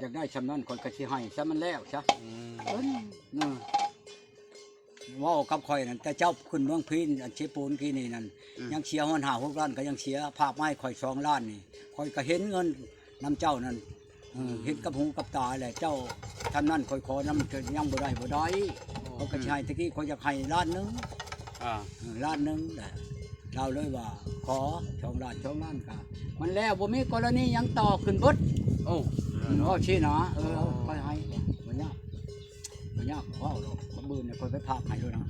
ຢາກໄດ້ຊ່ຳນັ້ນ ຂ້ອຍກໍຊິໃຫ້ຊະ ມັນແລ້ວຊະ. ອືມ ເອີ ເວົ້າກັບຂ້ອຍນັ້ນ ແຕ່ເຈົ້າຂຶ້ນເມືອງພີນ ອັນເຊໂປນກີ້ນີ້ນັ້ນ ອືມ ຍັງເສຍຮອດຫ້າຫົກລ້ານ ກໍຍັງເສຍ. ຝາກມາໃຫ້ຂ້ອຍສອງລ້ານນີ້ ຂ້ອຍກໍເຫັນເງິນນຳເຈົ້ານັ້ນ ເອີ ອືມ ເຫັນກັບຫູກັບຕາແຫຼະ. ເຈົ້າ ຊ່ຳນັ້ນຂ້ອຍຂໍນຳ ຍັງບໍ່ໄດ້ ບໍ່ໄດ້. ໂອ້ ຂ້ອຍກໍຊິໃຫ້ ແຕ່ກີ້ຂ້ອຍຢາກໃຫ້ລ້ານໜຶ່ງ ອ່າ ເອີ ລ້ານໜຶ່ງແຫຼະ. ລາວເລີຍວ່າຂໍສອງລ້ານ ສອງລ້ານ ກໍມັນແລ້ວ ບໍ່ມີກໍລະນີຫຍັງຕໍ່ ຂຶ້ນເບິດ. ໂອ້ ອືມ ເວົ້າຊີ້ນະ. ເອີ ຂ້ອຍໃຫ້ ບໍ່ຍາກ ບໍ່ຍາກ ເວົ້າດອກ. ມື້ອື່ນຂ້ອຍໄປຝາກໃຫ້ໂລດນະ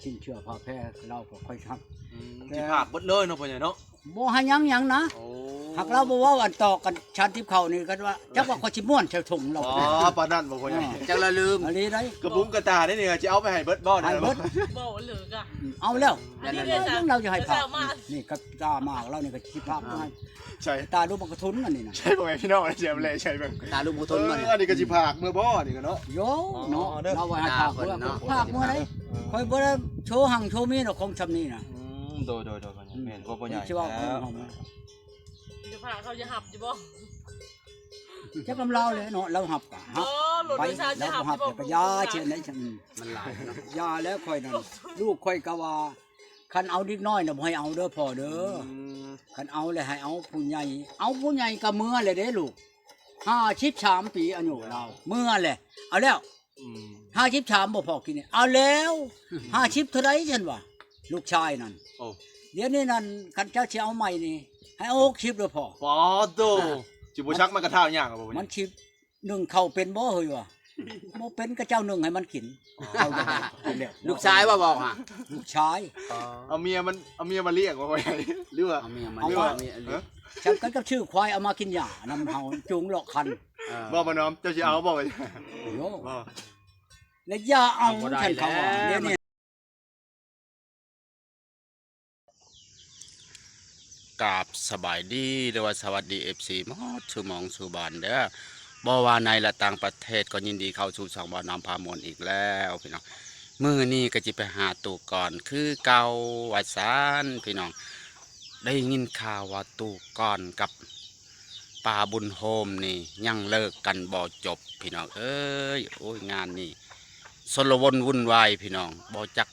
ຊິນເຊື່ອຜ້າແພລາວກໍຂ້ອຍຮັບ. ອືມ ແຕ່ຊິຝາກເບິດເລີຍເນາະ ພໍ່ໃຫຍ່ເນາະ. ບໍ່ໃຫ້ຫຍັງຫຍັງນະ. ໂອ້ ຫາກລາວບໍ່ເວົ້າ ອັນຕອກກັນຊານທິບເຂົ້ານີ້ ກໍວ່າ ຈັກວ່າຂ້ອຍຊິມ້ວນໃສ່ຖົງລາວ. ອໍ ປານນັ້ນບໍ່ພໍ່ໃຫຍ່? ອໍ ຈັ່ງລະລືມ. ອັນນີ້ໄດ໋ ກະບຸງກະຕານີ້ ນີ້ຊິເອົາໄປໃຫ້ເບິດບໍ່? ໃຫ້ເບິດ ບໍ່ເລີກອະ. ເອົາແລ້ວ ອັນນີ້ເລີຍ ລາວຊິໃຫ້ຝາກ. ນີ້ກະຕາໝາກລາວນີ້ ກໍຊິຝາກໃຫ້. ໃສ່ຕາລູກໝາກກະທຸນອັນນີ້ນະ. ໃສ່ ພໍ່ແມ່ພີ່ນ້ອງ ໃສ່ແຫຼະ ໃສ່ເບິ່ງ ຕາລູກໝາກກະທຸນ. ເອີ ອັນນີ້ກໍຊິຝາກເມືອບໍ່ ນີ້ກໍເນາະ. ໂຢ ເນາະ ລາວວ່າໃຫ້ຝາກເມືອ ຝາກເມືອໃດ. ຂ້ອຍບໍ່ໄດ້ໂຊຮັ່ງໂຊມີດອກ ຂອງຊ່ຳນີ້ນະ. ອືມ ໂດຍໆ ແມ່ນ ພໍ່ໃຫຍ່ ຊິເວົ້າ ຈະພາເຂົາຈະຮັບຢູ່ບໍ່? ຈັກນຳລາວແຫຼະເນາະ ລາວຮັບກໍຮັບ ບໍ່ ລົດໂດຍສານຈະຮັບຢູ່ບໍ່? ໄປ ລາວບໍ່ຮັບກໍຢ່າ ເຊັ່ນໃດ ມັນຫຼາຍເນາະ ຢ່າແລ້ວ. ຂ້ອຍນັ້ນ ລູກຂ້ອຍກໍວ່າ ຄັນເອົາເດັກນ້ອຍນະ ບໍ່ໃຫ້ເອົາເດີພໍ່ເດີ. ອືມ ຄັນເອົາແລ້ວໃຫ້ເອົາຜູ້ໃຫຍ່ ເອົາຜູ້ໃຫຍ່ກໍເມືອແລ້ວເດ້ລູກ. ຫ້າສິບສາມປີອາຍຸລາວ ເມືອແຫຼະ ເອົາແລ້ວ. ອືມ ຫ້າສິບສາມບໍ່ພໍກິນນີ້ ເອົາແລ້ວ. ອືມ ຫ້າສິບເທົ່າໃດ ຊັ້ນວ່າ ລູກຊາຍນັ້ນ. ໂອ້ ດຽວນີ້ນັ້ນ ຄັນເຈົ້າຊິເອົາໃໝ່ນີ້ ໃຫ້ເອົາຫົກສິບເດີພໍ່. ປາໂຕ ອ່າ ຊິບໍ່ຊັກມັນກະທ້າວຍ່າງບໍ່? ມັນຊິໜຶ້ງເຂົ້າເປັນບໍ່ເຮີ້ຍວ່າ? ບໍ່ເປັນ ກະເຈົ້າໜຶ້ງໃຫ້ມັນກິນ. ອໍ ເອົາຢາກໄດ້ກິນແລ້ວ ລູກຊາຍວ່າບອກຫາ ລູກຊາຍ. ອໍ ເອົາເມຍມັນ ເອົາເມຍມາລ້ຽງບໍ່? ຫຼືວ່າເອົາເມຍມາລ້ຽງ ເອົາເມຍ ຮະ? ສ່ຳກັນກັບຊື້ຄວາຍເອົາມາກິນຫຍ້ານຳເຮົາ ຈູງເລາະຄັນ. ເອີ ບໍ່ ປ້ານ້ອມ ເຈົ້າຊິເອົາບໍ່? ໂອ້ ບໍ່ ແລະຢ່າເອົາ ບໍ່ໄດ້ ຄັນເຂົາວ່າ ແລ້ວ ດຽວນີ້. ກາບສະບາຍດີ ຫຼືວ່າສະຫວັດດີ ເອັຟຊີ ໝົດສູ່ໝ່ອງສູ່ບ່ອນເດີ ບໍ່ວ່າໃນ ແລະ ຕ່າງປະເທດ ກໍຍິນດີເຂົ້າສູ່ຊ່ອງບ່າວນ້ອມພາມ່ວນອີກແລ້ວພີ່ນ້ອງ. ມື້ນີ້ກໍຊິໄປຫາຕູ້ກ່ອນຄືເກົ່າວ່າຊັ້ນພີ່ນ້ອງ. ໄດ້ຍິນຂ່າວວ່າຕູ້ກ່ອນກັບ ປ້າບຸນໂຮມນີ້ຍັງເລີກກັນບໍ່ຈົບພີ່ນ້ອງເອີຍ. ໂອ້ຍ ງານນີ້ຊົນລະວົນວຸ່ນວາຍພີ່ນ້ອງ ບໍ່ຈັກ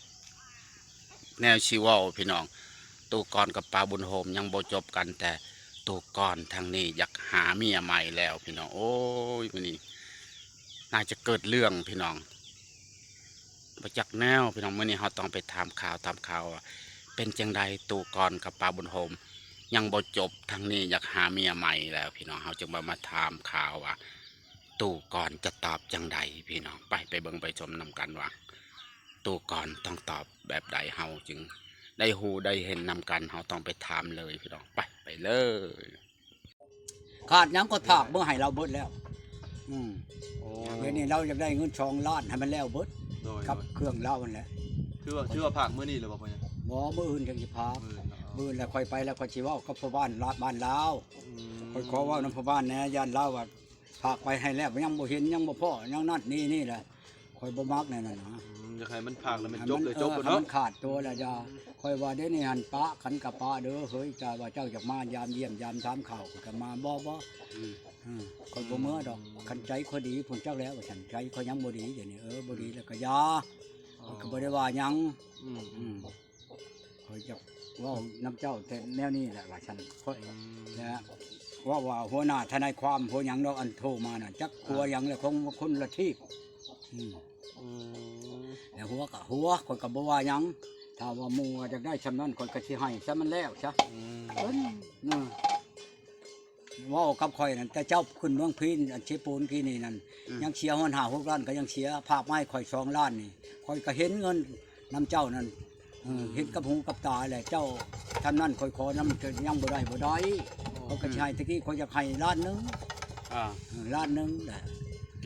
ແນວຊິເວົ້າພີ່ນ້ອງ. ຕູ້ກ່ອນກັບປ້າບຸນໂຮມຍັງບໍ່ຈົບກັນ ແຕ່ຕູ້ກ່ອນທາງນີ້ຢາກຫາເມຍໃໝ່ແລ້ວພີ່ນ້ອງ. ໂອ້ຍ ມື້ນີ້ໜ້າຈະເກີດເລື່ອງພີ່ນ້ອງ. ບໍ່ຈັກແນວພີ່ນ້ອງ ມື້ນີ້ເຮົາຕ້ອງໄປຖາມຂ່າວ ຖາມຂ່າວວ່າເປັນຈັ່ງໃດ ຕູ້ກ່ອນກັບປ້າບຸນໂຮມຍັງບໍ່ຈົບ ທາງນີ້ຢາກຫາເມຍໃໝ່ແລ້ວພີ່ນ້ອງ. ເຮົາຈຶ່ງມາ ມາຖາມຂ່າວວ່າ ຕູ້ກ່ອນຈະຕອບຈັ່ງໃດພີ່ນ້ອງ. ໄປ ໄປເບິ່ງໄປຊົມນຳກັນວ່າ ຕູ້ກ່ອນຕ້ອງຕອບແບບໃດ ເຮົາຈຶ່ງໄດ້ຮູ້ໄດ້ເຫັນນຳກັນ. ເຮົາຕ້ອງໄປຖາມເລີຍພີ່ນ້ອງ ໄປ ໄປເລີຍ. ຂາດຫຍັງກໍຝາກເມືອໃຫ້ລາວເບິດແລ້ວ. ອືມ ໂອ້ ດຽວນີ້ລາວຢາກໄດ້ເງິນສອງລ້ານໃຫ້ມັນແລ້ວເບິດ ໂດຍ ກັບເຄື່ອງລາວຫັ້ນແຫຼະ. ຖືວ່າ ຖືວ່າຝາກມື້ນີ້ແລ້ວບໍ່ພໍ່ໃຫຍ່? ບໍ່ ມື້ອື່ນຈັ່ງຊິຝາກ. ມື້ອື່ນ ມື້ອື່ນແລ້ວຂ້ອຍໄປແລ້ວຂ້ອຍຊິເວົ້າກັບພໍ່ບ້ານ ລາ ບ້ານລາວ. ອືມ ຂ້ອຍຂໍເວົ້ານຳພໍ່ບ້ານແດ່ ຢ້ານລາວວ່າຝາກໄປໃຫ້ແລ້ວ ຍັງບໍ່ເຫັນ ຍັງບໍ່ພໍ້ ຍັງນັ້ນນີ້ນີ້ແຫຼະ. ຂ້ອຍບໍ່ມັກແນວນັ້ນນະ. ອືມ ຢາກໃຫ້ມັນພາກແລ້ວແມ່ນຈົບເລີຍ ໃຫ້ມັນ ຈົບໂລດເນາະ. ໃຫ້ມັນຂາດຕົວແລ້ວ ຢ່າ ຂ້ອຍວ່າເດນີ້ຫັ້ນ ປະກັນກະປະເດີເຮີ້ຍ. ແຕ່ວ່າເຈົ້າຢາກມາຢາມຢ້ຽມຢາມຖາມຂ່າວ ຂ້ອຍກະມາ. ບໍ່ ບໍ່ ອືມ ອືມ ຂ້ອຍບໍ່ເມືອດອກ. ອືມ ຄັນໃຈຂ້ອຍດີພຸ້ນ ຈັກແລ້ວວ່າຊັ້ນ ໃຈຂ້ອຍຍັງບໍ່ດີ. ດຽວນີ້ ເອີ ບໍ່ດີແລ້ວກະຢ່າ. ອໍ ຂ້ອຍກະບໍ່ໄດ້ວ່າຫຍັງ. ອືມ ອືມ ຂ້ອຍຈະເວົ້ານຳເຈົ້າແຕ່ແນວນີ້ແຫຼະວ່າຊັ້ນ. ຂ້ອຍ ອືມ ແລະ ເວົ້າວ່າຫົວໜ້າທະນາຍຄວາມ ຫົວຫຍັງດອກ ອັນໂທມານະ ຈັກຫົວຫຍັງແຫຼະ ຂອງຄົນລະທີບ. ອືມ ອືມ ແລ້ວຫົວກະຫົວ ຂ້ອຍກະບໍ່ວ່າຫຍັງ. ຖ້າວ່າໝູ່ວ່າຢາກໄດ້ຊ່ຳນັ້ນ ຂ້ອຍກະຊິໃຫ້ຊະ ມັນແລ້ວຊະ. ອືມ ເອີ ເວົ້າກັບຂ້ອຍນັ້ນ ແຕ່ເຈົ້າຂຶ້ນເມືອງພີນ ອັນເຊໂປນກີ້ນີ້ນັ້ນ ອືມ ຍັງເສຍຮອດຫ້າຫົກລ້ານ ກໍຍັງເສຍ. ຝາກມາໃຫ້ຂ້ອຍສອງລ້ານນີ້ ຂ້ອຍກໍເຫັນເງິນນຳເຈົ້ານັ້ນ. ເອີ ອືມ ເຫັນກັບຫູກັບຕາແຫຼະ. ເຈົ້າ ຊ່ຳນັ້ນຂ້ອຍຂໍນຳ ຍັງບໍ່ໄດ້ ບໍ່ໄດ້. ອໍ ຂ້ອຍກໍຊິໃຫ້ ອືມ ແຕ່ກີ້ຂ້ອຍຢາກໃຫ້ລ້ານໜຶ່ງ. ອ່າ ເອີ ລ້ານໜຶ່ງແຫຼະ.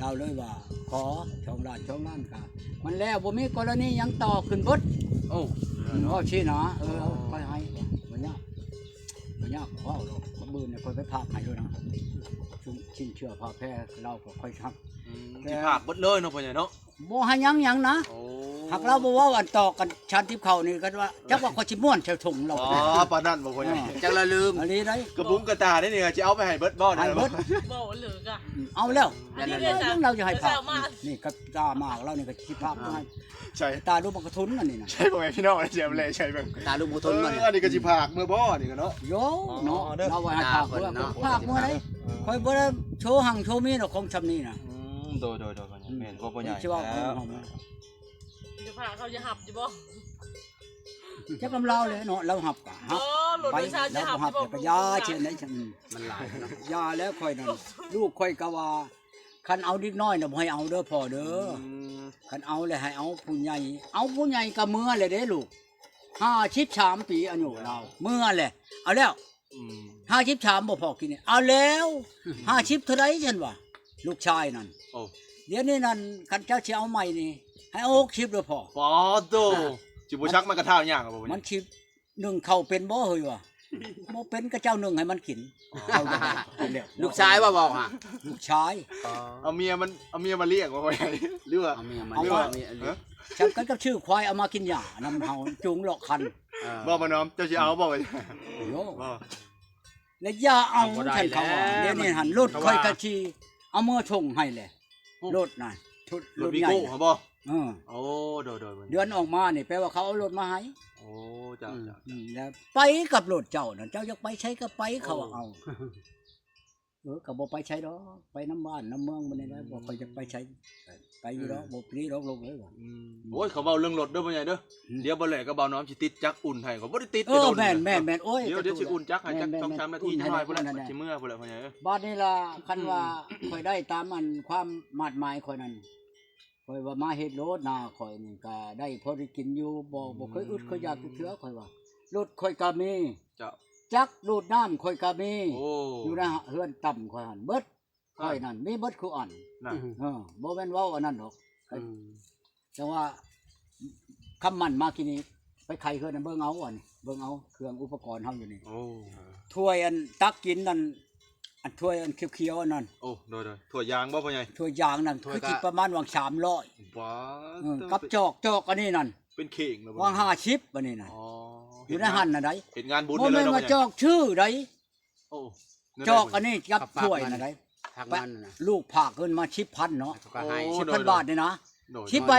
ລາວເລີຍວ່າຂໍສອງລ້ານ ສອງລ້ານ ກໍມັນແລ້ວ ບໍ່ມີກໍລະນີຫຍັງຕໍ່ ຂຶ້ນເບິດ. ໂອ້ ອືມ ເວົ້າຊີ້ນະ. ເອີ ອໍ ຂ້ອຍໃຫ້ ບໍ່ຍາກ ບໍ່ຍາກ ເວົ້າດອກ. ມື້ອື່ນຂ້ອຍໄປຝາກໃຫ້ໂລດນະ ຊິນເຊື່ອຜ້າແພລາວກໍຂ້ອຍຮັບ. ອື ອືມ ຊິພາກເບິດເລີຍເນາະພໍ່ໃຫຍ່ເນາະ. ບໍ່ໃຫ້ຍັງຫຍັງນະ. ໂອ້ ຫາກລາວບໍ່ເວົ້າອັນຕອກກັນຊານຕິບເຂົ້ານີ້ ກໍວ່າຈັກວ່າຂ້ອຍຊິມ້ວນໃສ່ຖົງລາວ. ອໍ ປານນັ້ນບໍ່ພໍ່ໃຫຍ່? ເອີ ຈັກລະລືມ. ອີ່ຫຼີໃດ໋. ກະບຸງກະຕານີ້ ຊິເອົາໄປໃຫ້ເບິດບໍ່? ໃຫ້ເບິດ. ບໍ່ເລີກອະ. ອືມ ເອົາແລ້ວ. ອັນນີ້ເດ ຍັງລາວຈະໃຫ້ພາກ. ນີ້ກະຕາມາກລາວນີ້ກະຊິພາກມາໃຫ້. ໃຊ່ ຕາລູກໝາກກະທຸນອັນນີ້ນະ. ໃຊ່ພໍ່ແມ່ພີ່ນ້ອງ ຊິເອົາແລໃສ່ເບິ່ງ. ຕາລູກໝາກກະທຸນ ເອີ ອັນນີ້ກະຊິພາກເມືອບໍ່ນີ້ກະເນາະ. ໂຢ ໂອ້ ເນາະ ເນາະ ລາວວ່າໃຫ້ພາກເມືອ ໂອ້ ພາກເມືອໃດ. ເອີ ຂ້ອຍບໍ່ໄດ້ໂຊຮັ່ງໂຊມີດອກຂອງຊ່ຳນີ້ນະ. ອືມ ໂດຍໆໆ ແມ່ນບໍ່ພໍ່ໃຫຍ່. ຊິເວົ້າ ເອີ ເຂົາຈະພາກເຂົາຈະຮັບຢູ່ບໍ່? ຈັກນຳລາວແຫຼະເນາະ ລາວຮັບກະຮັບ. ເອີ ລົດໂດຍສານຊິຮັບຢູ່ບໍ່? ໄປ ລາວບໍ່ຮັບກະຢ່າ ເຊັ່ນໃດ. ອືມ ມັນຫຼາຍເນາະ. ຢ່າແລ້ວຂ້ອຍນັ້ນ ລູກຂ້ອຍກະວ່າ ຄັນເອົາເດັກນ້ອຍນະ ບໍ່ໃຫ້ເອົາເດີພໍ່ເດີ. ອືມ ຄັນເອົາແລ້ວໃຫ້ເອົາຜູ້ໃຫຍ່ ເອົາຜູ້ໃຫຍ່ກະເມືອແລ້ວເດ້ລູກ. ຫ້າສິບສາມປີອາຍຸລາວ ເມືອແລ້ວ. ເອົາແລ້ວ. ອືມ ຫ້າສິບສາມບໍ່ພໍກິນນີ້ ເອົາແລ້ວ. ຫ້າສິບເທົ່າໃດ ຊັ້ນວ່າ ລູກຊາຍນັ້ນ. ໂອ້ ດຽວນີ້ນັ້ນ ຄັນເຈົ້າຊິເອົາໃໝ່ນີ້ ໃຫ້ເອົາຫົກສິບເດີພໍ່. ປາໂຕ ອ່າ ຊິບໍ່ຊັກມັນກະທ້າວຍ່າງບໍ່? ມັນຊິ ໜຶ້ງເຂົ້າເປັນບໍ່ເຮີ້ຍວ່າ? ບໍ່ເປັນ ກະເຈົ້າໜຶ້ງໃຫ້ມັນກິນ. ອໍ ເຂົ້າຢ່າງນັ້ນ ກິນແລ້ວ. ລູກຊາຍວ່າບອກຫະ? ລູກຊາຍ. ອໍ ເອົາເມຍມັນ ເອົາເມຍມາລ້ຽງບໍ່? ຫຼືວ່າ ເອົາເມຍມາລ້ຽງ. ເອົາມາ ເອົາເມຍ ຫຼື ເອົາເມຍ ເອົາເມຍ. ເອີ ສຳຄັນກັບຊື້ຄວາຍເອົາມາກິນຫຍ້ານຳເຮົາ ຈູງເລາະຄັນ. ເອີ ບໍ່ ບໍ່ນ້ອມ ເຈົ້າຊິເອົາບໍ່? ໂຍ ບໍ່ ແລະຢ່າເອົາ ເອົາບໍ່ໄດ້ ຊັ້ນເຂົາວ່າ. ແລ້ວ ດຽວນີ້ຫັ້ນ ລົດຂ້ອຍກະຊິເອົາເມືອສົ່ງໃຫ້ແຫຼະ. ໂອ້ ລົດນະ ລົດ ລົດວີໂກ້ຫັ້ນບໍ່? ເອີ ໂອ້ ໂດຍໆ ເດືອນອອກມານີ້ ແປວ່າເຂົາເອົາລົດມາໃຫ້. ໂອ້ ເຈົ້າ ອືມ ເຈົ້າ ອືມ ແລ້ວໄປກັບລົດເຈົ້ານັ້ນ ເຈົ້າຢາກໄປໃສກະໄປ ເຂົາວ່າ. ເອີ ເອີ ກະບໍ່ໄປໃສດອກ ໄປນຳບ້ານນຳເມືອງມື້ນີ້ແຫຼະ. ອືມ ບໍ່ຄ່ອຍຢາກໄປໃສ ໄປຢູ່ດອກ. ເອີ ບໍ່ປຣີດອກລູກເອີຍວ່າ. ອືມ ອືມ ໂອ້ຍ ເຂົາເວົ້າເລື່ອງລົດເດີພໍ່ໃຫຍ່ເດີ. ອືມ ດຽວບໍ່ແຫຼກະບ່າວນ້ອມຊິຕິດຈັກອຸ່ນໃຫ້ ຂ້ອຍບໍ່ໄດ້ຕິດ. ເອີ ແຕ່ດົນ ແມ່ນໆໆ. ໂອ້ຍ ດຽວ ດຽວຊິອຸ່ນຈັກໃຫ້ຈັກສອງສາມນາທີ ຊິມາພຸ້ນແຫຼະ ຂ້ອຍຊິເມືອພຸ້ນແຫຼະພໍ່ໃຫຍ່ເອີຍ. ບາດນີ້ລະ ອືມ ຄັນວ່າຂ້ອຍໄດ້ຕາມອັນຄວາມມາດໝາຍຂ້ອຍນັ້ນ ຂ້ອຍວ່າມາເຮັດໂລດ ນາຂ້ອຍນີ້ກະໄດ້ພໍໄດ້ກິນຢູ່ ບໍ່ ອືມ ບໍ່ເຄີຍອຶດເຄີຍຢາກຈັກເທື່ອ ຂ້ອຍວ່າ. ລົດຂ້ອຍກະມີ ເຈົ້າ ຈັກດູດນ້ຳຂ້ອຍກະມີ. ໂອ້ ຢູ່ໃນເຮືອນຕ່ຳຂ້ອຍຫັ້ນເບິດ. ອ່າ ຂ້ອຍນັ້ນມີເບິດຄູ່ອັນນະ. ເອີ ບໍ່ແມ່ນເວົ້າອັນນັ້ນດອກ. ອືມ ຈັ່ງວ່າຄຳໝັ້ນມາກີ້ນີ້ ໄປໄຂເຮືອນນັ້ນ ເບິ່ງເອົາອັນນີ້ ເບິ່ງເອົາເຄື່ອງອຸປະກອນເຮົາຢູ່ນີ້. ໂອ້ ຖ້ວຍອັນຕັກກິນນັ້ນ ອັນຖ້ວຍອັນຂຽວໆອັນນັ້ນ. ໂອ້ ໂດຍໆ ຖ້ວຍຢາງບໍ່ພໍ່ໃຫຍ່? ຖ້ວຍຢາງນັ້ນ ຖ້ວຍ ຄືຊິປະມານຫວ່າງສາມຮ້ອຍ. ວ້າ ເອີ ກັບຈອກ ຈອກອັນນີ້ນັ້ນ ເປັນເຂ່ງແລ້ວ ຫວ່າງຫ້າສິບອັນນີ້ນະ. ອໍ ຢູ່ໃນຫັ້ນນະໃດ ເຮັດງານບຸນ. ບໍ່ແມ່ນວ່າຈອກຊື່ໃດ. ໂອ້ ຈອກອັນນີ້ກັບຖ້ວຍນະໃດ ລູກຝາກເງິນມາສິບພັນເນາະ. ໂອ້ ສິບພັນບາດນີ້ນະ ໂດຍ ສິບໃບ.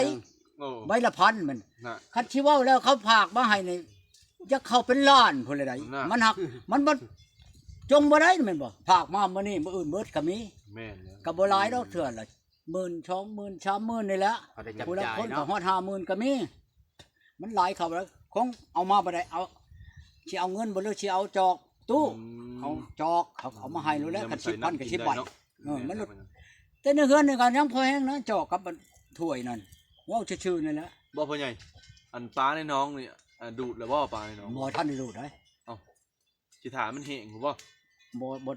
ໂອ້ ໃບລະພັນມັນນະ. ຄັນຊິເວົ້າແລ້ວ ເຂົາຝາກມາໃຫ້ນີ້ ຢາກເຂົ້າເປັນລ້ານພຸ້ນລະໃດ. ມັນຫັກ ມັນບໍ່ ຈົ່ງບໍ່ໄດ້ແມ່ນບໍ່? ຝາກມາມື້ນີ້ ມື້ອື່ນເບິດກະມີ. ແມ່ນແລ້ວ ກະບໍ່ຫຼາຍດອກ ເທື່ອລະໝື່ນ ສອງໝື່ນ ສາມໝື່ນນີ້ແຫຼະ. ຜູ້ລະຄົນກະຮອດຫ້າໝື່ນກະມີ. ມັນຫຼາຍເຂົ້າແລ້ວ ຄົງເອົາມາບໍ່ໄດ້ ເອົາ ຊິເອົາເງິນບໍ່ ຫຼືຊິເອົາຈອກ? ຕູ້ ອືມ ເອົາຈອກ ເຂົາເອົາມາໃຫ້ໂລດແຫຼະ. ຄັນສິບພັນກະສິບໃບ. ເອີ ມັນ ແຕ່ໃນເຮືອນນີ້ກະຍັງພໍແຮງນະ ຈອກກັບຖ້ວຍນັ້ນ ເວົ້າຊື່ໆນີ້ແຫຼະ. ບໍ່ພໍ່ໃຫຍ່ ອັນປາໃນໜອງນີ້ ອ່າ ດູດແລ້ວບໍ່? ປາໃນໜອງ ບໍ່ທັນໄດ້ດູດໃດ. ເອົ້າ ຊິຖ້າມັນແຫ້ງພຸ້ນບໍ່? ບໍ່ ບໍ່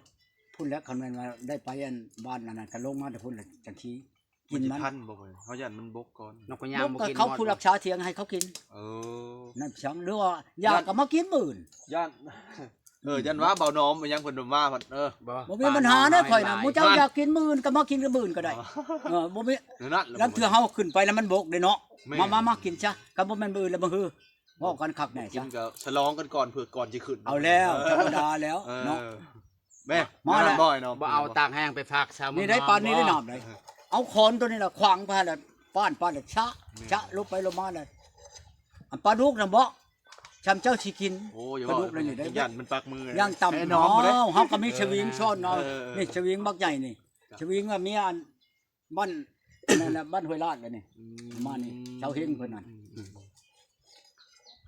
ພຸ້ນແຫຼະ. ຄັນແມ່ນວ່າໄດ້ໄປອັນບ້ານອັນນັ້ນ ກະລົງມາແຕ່ພຸ້ນແຫຼະ ຈັ່ງຊີ້ ກິນມັນ ມັນຊິທັນບໍ່? ເຮົາຢ້ານມັນບົກກ່ອນ. ນົກກະຍາງບໍ່ກິນ ເຂົາຜູ້ຮັກສາຖຽງໃຫ້ເຂົາກິນ. ເອີ ນັ້ນຊັ້ນ ຫຼືວ່າຢາກ ຢ້ານ ກະມາກິນມື້ອື່ນ. ຢ້ານ ເອີ ຢ້ານວ່າເບົານ້ອມຫຍັງເພິ່ນມາພັດ. ເອີ ບໍ່ ບໍ່ມີບັນຫາເດ້ຂ້ອຍນະ. ໝູ່ເຈົ້າຢາກກິນມື້ອື່ນກະມາກິນມື້ອື່ນກະໄດ້. ເອີ ບໍ່ມີ. ລາງເທື່ອເຮົາຂຶ້ນໄປແລ້ວມັນບົກເດ້ເນາະ. ມາ ມາ ມາກິນຊະ ຄັນບໍ່ແມ່ນມື້ອື່ນລະມື້. ເວົ້າກັນຄັກແນ່ ກິນກະສະຫຼອງກັນກ່ອນ ເພື່ອກ່ອນຊິຂຶ້ນ. ເອົາແລ້ວ ທຳມະດາແລ້ວເນາະ. ແມ່ ມາແລ້ວ ບໍ່ເອົາຕາກແຫ້ງໄປຝາກຊາວເມືອງ. ນີ້ໄດ້ປານນີ້ໄດ້ນ້ຳໄດ. ເອົາຄ້ອນໂຕນີ້ລະຂວາງໄປຫັ້ນລະ ປ້ານ ປ້ານລະຊະ ຊະລົງໄປລົງມາລະ. ອັນປາດຸກນະເບາະ ຊ່ຳເຈົ້າຊິກິນ ປາດຸກລະນີ້ໄດ. ຢ້ານມັນປັກມື ຍ່າງຕຳ ເຮົາກະມີສະວິງຊ້ອນເອົາ. ນີ້ສະວິງບັກໃຫຍ່ນີ້ ສະວິງວ່າເມຍອັນ ບ້ານນັ້ນນະ ບ້ານຫ້ວຍລາດລະນີ້. ປະມານນີ້ ຊາວເຮັງເພິ່ນນັ້ນ.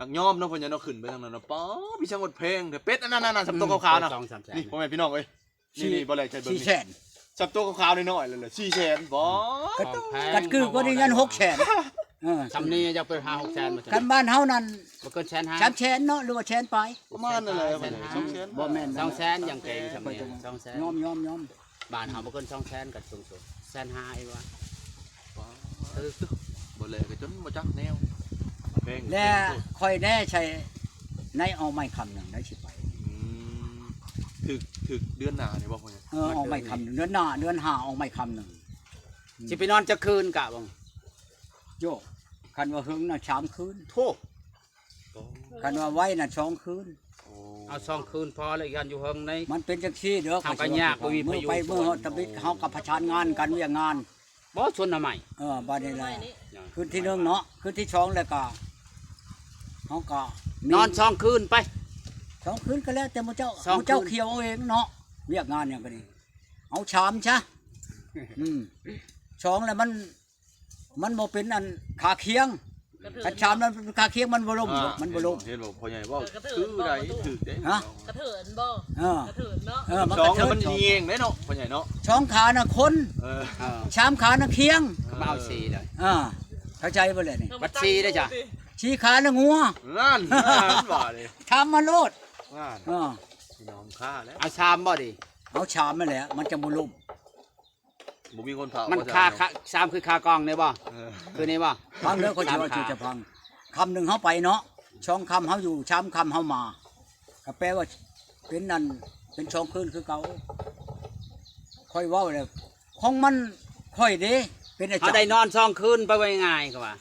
ຫາກຍອມເນາະ ເພິ່ນຍັງເນາະ ຂຶ້ນໄປທາງນັ້ນເນາະ. ປ້າ ມີຊ່າງອດແພງແທ້ ເປັດອັນນັ້ນໆ ສາມໂຕຂາວໆນະ. ນີ້ພໍ່ແມ່ພີ່ນ້ອງເອີຍ ນີ້ໆ ບໍ່ແລໃສ່ເບິ່ງ ສີ່ແສນ ສາມໂຕຂາວໆນ້ອຍໆລະ ສີ່ແສນ. ບໍ່ ກະຄືກວ່ານີ້ຍັງຫົກແສນ. ເອີ ຊ່ຳນີ້ຢາກໄປຫາຫົກແສນ. ຄັນບ້ານເຮົານັ້ນບໍ່ເກີນແສນຫ້າ ສາມແສນເນາະ ຫຼືວ່າແສນປາຍ ປະມານນັ້ນແຫຼະ. ສອງແສນ ບໍ່ແມ່ນ ສອງແສນຍັງເກັ່ງຊ່ຳນີ້ ສອງແສນ. ຍອມໆໆ ບ້ານເຮົາບໍ່ເກີນສອງແສນກະສູງສຸດ ແສນຫ້າເອງວ່າ. ບໍ່ແລກະຈົນບໍ່ຈັກແນວ ແພງ. ແລະຂ້ອຍແດ່ໃສ່ໃນອອກໄມ້ຄຳໜຶ່ງໄດ້ຊິໄປ. ອືມ ຖືກ ຖືກເດືອນໜ້ານີ້ບໍ່? ເອີ ອອກໄມ້ຄຳໜຶ່ງ ເດືອນໜ້າ ເດືອນຫ້າອອກໄມ້ຄຳໜຶ່ງ. ອືມ ຊິໄປນອນຈັກຄືນກະເບິ່ງ? ໂຢ ຄັນວ່າເຫິງນະ ສາມຄືນ. ໂທ້ ຄັນວ່າໄວນະ ສອງຄືນ. ໂອ້ ເອົາສອງຄືນພໍແລ້ວ ຢ້ານຢູ່ເຫິງໃດ໋. ມັນເປັນຈັ່ງຊີ້ເດີ ເຮົາກໍຍາກ ຂ້ອຍຊິວ່າ ບໍ່ມີໃຜຢູ່ ມື້ໄປມື້ຮອດ ສວນ ຕຳອິດ ໂອ້ ເຮົາກໍປະສານງານກັນວຽກງານ. ບໍ່ ສວນໜໍ່ໄມ້. ເອີ ບາດນີ້ແຫຼະ ຄືນທີໜຶ່ງເນາະ ຄືນທີສອງແລ້ວກໍ ເຮົາກໍມີ ນອນສອງຄືນໄປ ສອງຄືນກໍແລ້ວແຕ່ໝູ່ເຈົ້າ ສອງຄືນ ໝູ່ເຈົ້າເຂົ້າເອົາເອງເນາະ ວຽກງານຫຍັງກໍດີ ເອົາສາມຊະ. ອືມ ສອງແລ້ວມັນ ມັນບໍ່ເປັນອັນຂາຄຽງ ກະເທີນ ຄັນສາມແລ້ວຂາຄຽງມັນບໍ່ລົ້ມ ອ່າ ມັນບໍ່ລົ້ມ. ເຫັນບໍ່ ເຫັນບໍ່ພໍ່ໃຫຍ່ເວົ້າ ເອີ ກະເທີນ ຖືກໄດ໋ ບໍ່ ຖືກໄດ໋ ຮະ ກະເທີນບໍ່? ເອີ ກະເທີນເນາະ ເອີ ມັນ ສອງ ກະເທີນ ມັນແຍງໄດ໋ເນາະ ພໍ່ໃຫຍ່ເນາະ ສອງຂານະຄົນ ເອີ ເອີ ສາມຂານະຄຽງ ກໍມາເອົາສີ່ເລີຍ. ອ່າ ເຂົ້າໃຈບໍ່ແຫຼະນີ້? ບັດສີ່ເດ້ອະ ສີ່ຂານະງົວ ນັ້ນ ນັ້ນວ່າເດ້ ຖາມມາໂລດ ນັ້ນ ເອີ ພີ່ນ້ອງຂ້າແລ້ວ ເອົາສາມບໍ່ດີ? ເອົາສາມຫັ້ນແຫຼະ ມັນຈະບໍ່ລົ້ມ. ບໍ່ມີຄົນເຝົ້າ ມັນຄາ ຄາ ສາມຄືຄາກອງນີ້ບໍ່? ເອີ ຄືນີ້ບໍ່? ຟັງເດີ ຂ້ອຍຊິເວົ້າສູ່ເຈົ້າຟັງ ຄ່ຳໜຶ່ງເຮົາໄປເນາະ ສອງຄ່ຳເຮົາຢູ່ ສາມຄ່ຳເຮົາມາ ກໍແປວ່າເປັນອັນ ເປັນສອງຄືນຄືເກົ່າ. ຂ້ອຍເວົ້າແລ້ວ ຂອງມັນ ຂ້ອຍເດ້ ເປັນອາຈານ ເຮົາໄດ້ນອນສອງຄືນ ໄປວ່າງ່າຍໆ ກໍວ່າ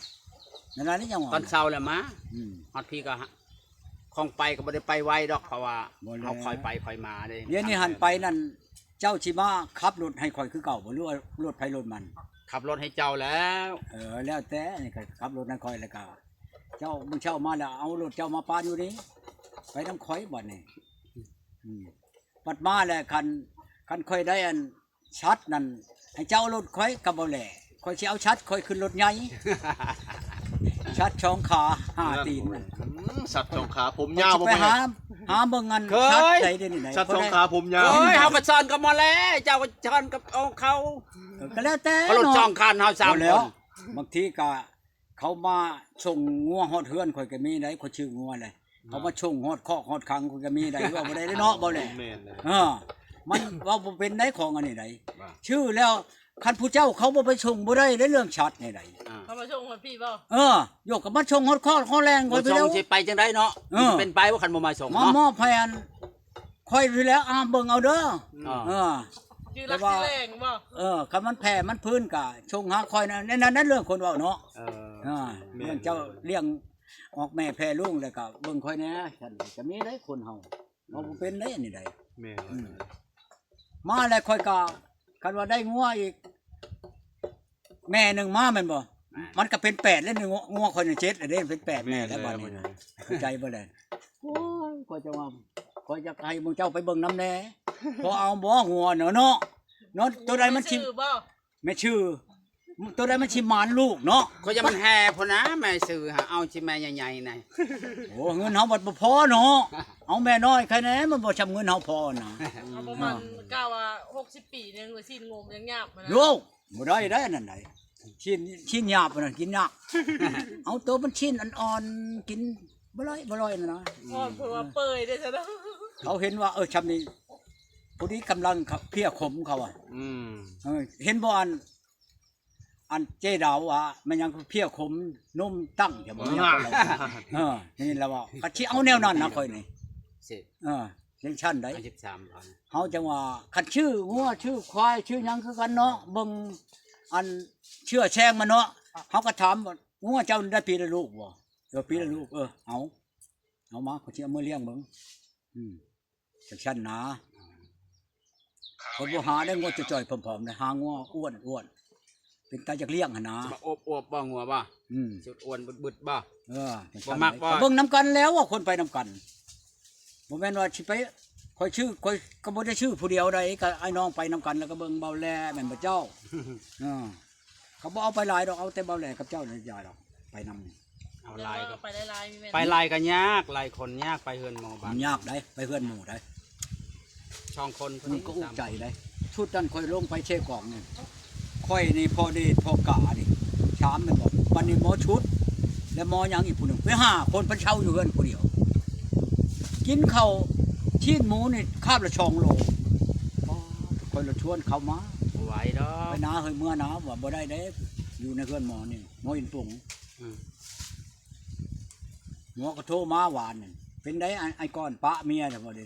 ນັ້ນລະ ນີ້ຫຍັງຫວາ ຕອນເຊົ້າແລ້ວມາ ອືມ ຮອດພີ້ກໍ ຂອງໄປກໍບໍ່ໄດ້ໄປໄວດອກ ເພາະວ່າ ບໍ່ແລ້ວ ເຮົາຄ່ອຍໄປຄ່ອຍມາເດ້ ດຽວນີ້ຫັ້ນໄປນັ້ນ ເຈົ້າຊິມາຂັບລົດໃຫ້ຂ້ອຍຄືເກົ່າບໍ່ ຫຼືວ່າລົດໃຜລົດມັນ? ຂັບລົດໃຫ້ເຈົ້າແລ້ວ ເອີ ແລ້ວແຕ່ ນີ້ກໍຂັບລົດໃຫ້ຂ້ອຍ ແລ້ວກໍເຈົ້າ ມື້ເຊົ້າມາແລ້ວ ເອົາລົດເຈົ້າມາປະຢູ່ນີ້ ໄປນຳຂ້ອຍບັດນີ້ ອືມ ບັດມາແລ້ວ ຄັນ ຄັນຂ້ອຍໄດ້ອັນ ສັດນັ້ນ ໃຫ້ເຈົ້າເອົາລົດຂ້ອຍກັບເບົາແຫຼ ຂ້ອຍຊິເອົາສັດຂ້ອຍຂຶ້ນລົດໃຫຍ່ ສັດສອງຂາຫ້າຕີນນັ້ນ ອືມ ສັດສອງຂາຜົມຍາວ ຂ້ອຍຊິໄປຫາ ຫາເບິ່ງອັນ ເຄີຍ ສັດໃດເດນີ້ໃດ ສັດສອງຂາຜົມຍາວ ເຄີຍ ເຮົາກໍສອນກັບໝໍແລ້ວ ເຈົ້າກໍສອນກັບເອົາເຂົາ ເອີ ກໍແລ້ວແຕ່ ກໍລົດ ເນາະ ສອງຄັນ ເຮົາສາມຄົນ ແລ້ວ ບາງທີກໍ ເຂົາມາສົ່ງງົວຮອດເຮືອນຂ້ອຍກໍມີໄດ໋ ຂ້ອຍຊື້ງົວແຫຼະ ເຂົາມາສົ່ງຮອດຄອກຮອດຄັງຂ້ອຍກໍມີໄດ໋ ເວົ້າບໍ່ໄດ້ເນາະ ເບົາແຫຼະ ແມ່ນແຫຼະ ເອີ ມັນເວົ້າບໍ່ເປັນໄດ໋ ຂອງອັນນີ້ໄດ໋ ວ່າ ຊື້ແລ້ວ ຄັນຜູ້ເຈົ້າເຂົາບໍ່ໄປສົ່ງບໍ່ໄດ້ເດ້ ເລື່ອງສັດນີ້ໄດ໋ ອ່າ ເຂົາມາສົ່ງຮອດພີ້ບໍ່? ເອີ ໂຍກກໍມາສົ່ງຮອດຄອກຮອດແລ່ງຂ້ອຍໄປແລ້ວ ຊິໄປຈັ່ງໃດເນາະ ເອີ ຊິເປັນໄປບໍ່ ຄັນບໍ່ມາສົ່ງ ມາ ເນາະ ມອບໃຫ້ອັນ ຂ້ອຍນີ້ແຫຼະ ອາ ເບິ່ງເອົາເດີ ອືມ ເອີ ຄືຫຼັກ ແຕ່ວ່າ ຊິແລງບໍ່ ເອີ ຄັນມັນແຜ່ມັນພື້ນກະສົ່ງຫາຂ້ອຍນະ ໃນນັ້ນ ໃນເລື່ອງຄົນເວົ້າເນາະ ເອີ ເອີ ແມ່ນ ເລື່ອງເຈົ້າລ້ຽງອອກແມ່ແຜ່ລູກ ແລ້ວກະເບິ່ງຂ້ອຍແດ່ ຊັ້ນກະມີໄດ໋ຄົນເຮົາ ເຮົາບໍ່ເປັນໄດ໋ ອັນນີ້ໄດ໋ ແມ່ນ ອືມ ມາແລ້ວຂ້ອຍກະ ຄັນວ່າໄດ້ງົວອີກ ແມ່ໜຶ່ງມາແມ່ນບໍ່? ອ່າ ມັນກໍເປັນແປດແລ້ວ ງົວ ງົວຂ້ອຍນີ້ເຈັດແລ້ວເດ້ ເປັນແປດແມ່ແລ້ວບັດນີ້ ແມ່ນແລ້ວ ເຂົ້າໃຈບໍ່ແລະ? ໂອ້ຍ ຂ້ອຍຈະວ່າ ຂ້ອຍຢາກໃຫ້ໝູ່ເຈົ້າໄປເບິ່ງນຳແດ່ ພໍເອົາບໍ່ງົວເນາະ ເນາະ ເນາະ ໂຕໃດມັນຊິ ແມ່ນຊື່ບໍ່? ແມ່ນຊື່ ໂຕໃດມັນຊິໝານລູກເນາະ ຂ້ອຍຢາກມັນແຫ່ພຸ້ນນະ ແມ່ຊື່ຫາ ເອົາຊິແມ່ໃຫຍ່ໆນະ ໂອ້ ເງິນເຮົາບັດບໍ່ພໍເນາະ ເອົາແມ່ນ້ອຍໃຄແດ່ ມັນບໍ່ຊ່ຳເງິນເຮົາພໍນະ ເອົາປະມານ ເອີ ກະວ່າຫົກສິບປີນີ້ ຊີ້ນງົວມັນຍັງຫຍາບ ໂຍ ບໍ່ໄດ້ໄດ໋ ອັນນັ້ນໄດ໋ ຊີ້ນ ຊີ້ນຫຍາບອັນນັ້ນກິນຍາກ ເອົາໂຕມັນຊີ້ນອ່ອນໆ ກິນບໍ່ລອຍ ບໍ່ລອຍນັ້ນນະ ເພາະວ່າເປື່ອຍເດ້ຊັ້ນນະ ເຂົາເຫັນວ່າ ເອີ ຊ່ຳນີ້ ພໍດີກຳລັງເພຍຂົມເຂົາອະ ອືມ ເອີ ເຫັນບໍ່ ອັນ ອັນເຈດາວວ່າ ແມ່ນຫຍັງເພຍຂົມນົມຕັ້ງ ຈະບໍ່ ເອີ ນີ້ລະວ່າ ກະຊິເອົາແນວນັ້ນນະຂ້ອຍນີ້ ເອີ ຈັ່ງຊັ້ນໄດ໋ ເຮົາຈັ່ງວ່າ ຄັນຊື້ງົວຊື້ຄວາຍຊື້ຫຍັງຄືກັນເນາະ ເບິ່ງອັນເຊື້ອແຊງມັນເນາະ ເຮົາກໍຖາມວ່າ ງົວເຈົ້າໄດ້ປີລະລູກບໍ່? ເອີ ປີລະລູກ ເອີ ເອົາ ເອົາມາ ຂ້ອຍຊິເອົາມາລ້ຽງເບິ່ງ ອືມ ຈັ່ງຊັ້ນນາ ຂ້ອຍບໍ່ຫາໄດ້ງົວຈ່ອຍໆ ຜອມໆ ໄດ້ຫາງົວອ້ວນໆ ເປັນຕາຢາກລ້ຽງຫັ້ນນາ ຊິມາອວບໆ ບໍ່ ງົວບໍ່? ອືມ ສຸດອ້ວນບຶດໆ ບໍ່? ເອີ ບໍ່ມັກບໍ່? ເບິ່ງນຳກັນແລ້ວ ວ່າຄົນໄປນຳກັນ ບໍ່ແມ່ນວ່າຊິໄປ ຂ້ອຍຊື້ ຂ້ອຍກໍບໍ່ໄດ້ຊື້ຜູ້ດຽວໃດ ກໍອ້າຍນ້ອງໄປນຳກັນ ແລ້ວກໍເບິ່ງເບົາແຫຼແມ່ນບໍ່ເຈົ້າ? ເອີ ເຂົາບໍ່ເອົາໄປຫຼາຍດອກ ເອົາແຕ່ເບົາແຫຼກັບເຈົ້ານີ້ຢ່າດອກ ໄປນຳ ເອົາຫຼາຍກໍ ໄປຫຼາຍໆ ມີແມ່ນ ໄປຫຼາຍກໍຍາກ ຫຼາຍຄົນຍາກ ໄປເຮືອນໝໍບາງ ມັນຍາກໄດ໋ ໄປເຮືອນໝູ່ໄດ໋ ສອງຄົນ ມັນກໍອຸກໃຈໄດ໋ ຊຸດນັ້ນຂ້ອຍລົງໄປເຊກອງນີ້ ຂ້ອຍນີ້ ພໍ່ເດດ ພໍ່ການີ້ ສາມແມ່ນບໍ່ ບັດນີ້ໝໍຊຸດ ແລະໝໍຫຍັງອີກຜູ້ໜຶ່ງ ໄປຫ້າຄົນ ເພິ່ນເຊົ່າຢູ່ເຮືອນຜູ້ດຽວ ກິນເຂົ້າຊີ້ນໝູນີ້ຄາບລະສອງໂລ ຂ້ອຍລະຊວນເຂົາມາ ບໍ່ໄຫວດອກ ໄປນາເຮີ້ຍ ເມືອນາ ວ່າບໍ່ໄດ້ເດ້ ຢູ່ໃນເຮືອນໝໍນີ້ ໝໍອິນປົງ ອືມ ໝໍກໍໂທມາວານນີ້ ເປັນໃດ ອ້າຍ ອ້າຍກ້ອນປະເມຍແລ້ວບໍ່ເດ?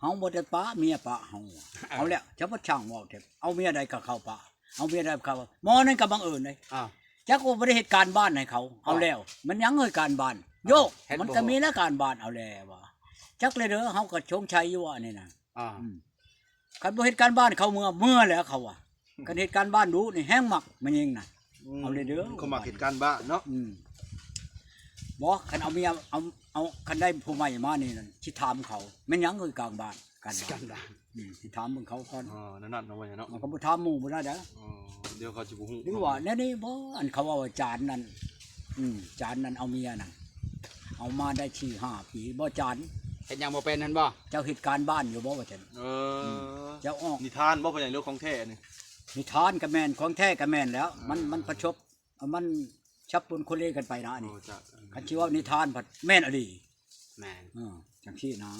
ເຮົາບໍ່ໄດ້ປະເມຍປະເຮົາ ເອົາແລ້ວ ຈະມາຊ່າງເວົ້າແທ້ ເອົາເມຍໃດກໍເຂົ້າປະ ເຮົາເມຍໄດ້ເຂົ້າ ໝໍນັ້ນກໍບັງເອີນເດ້ ອ້າວ ຈັກວ່າບໍ່ໄດ້ເຮັດການບ້ານໃຫ້ເຂົາ ເອົາແລ້ວ ມັນຫຍັງເອີຍການບ້ານ ໂຍກ ມັນກໍມີແລ້ວການບ້ານ ເອົາແລ້ວວ່າ ຈັກແລ້ວເດີ ເຮົາກໍຊົງໄຊຢູ່ວ່າອັນນີ້ນະ ອືມ ຄັນບໍ່ເຮັດການບ້ານເຂົາເມືອ ເມືອແລ້ວເຂົາວ່າ ຄັນເຮັດການບ້ານດຸນີ້ແຮງມັກແມ່ຍິງນະ ເອົາເລີຍເດີ ເຂົາມັກເຮັດການບ້ານເນາະ ອືມ ບໍ່ ຄັນເອົາເມຍ ເອົາ ເອົາ ຄັນໄດ້ຜູ້ໃໝ່ມານີ້ນັ້ນ ຊິຖາມເຂົາ ແມ່ນຫຍັງຄືການບ້ານ ການບ້ານ ອືມ ຊິຖາມເບິ່ງເຂົາກ່ອນ ອໍ ແນວນັ້ນເນາະ ວ່າຫຍັງເນາະ ມັນກໍບໍ່ຖາມໝູ່ບໍ່ໄດ້ເດີ ອໍ ດຽວເຂົາຊິບໍ່ຮູ້ ຫຼືວ່າແນວນີ້ບໍ່ ອັນເຂົາເວົ້າວ່າຈານນັ້ນ ອືມ ຈານນັ້ນເອົາເມຍນັ້ນ ເອົາມາໄດ້ສີ່ຫ້າປີ ບໍ່ຈານ ເຮັດຫຍັງບໍ່ເປັນຫັ້ນບໍ່ ເຈົ້າເຮັດການບ້ານຢູ່ບໍ່ ວ່າຊັ້ນ ເອີ ອືມ ເຈົ້າອອກ ນິທານບໍ່ ເພິ່ນຫຍັງ ຫຼືຂອງແທ້ນີ້ ນິທານກໍແມ່ນ ຂອງແທ້ກໍແມ່ນແລ້ວ ມັນ ເອີ ມັນປະສົບ ມັນສັບປົນໂຄເລກັນໄປນະ ອັນນີ້ ອໍ ຈ້ະ ຄັນຊິເວົ້ານິທານພັດແມ່ນອີ່ຫຼີ ແມ່ນ ເອີ ຈັ່ງຊີ້ນະ.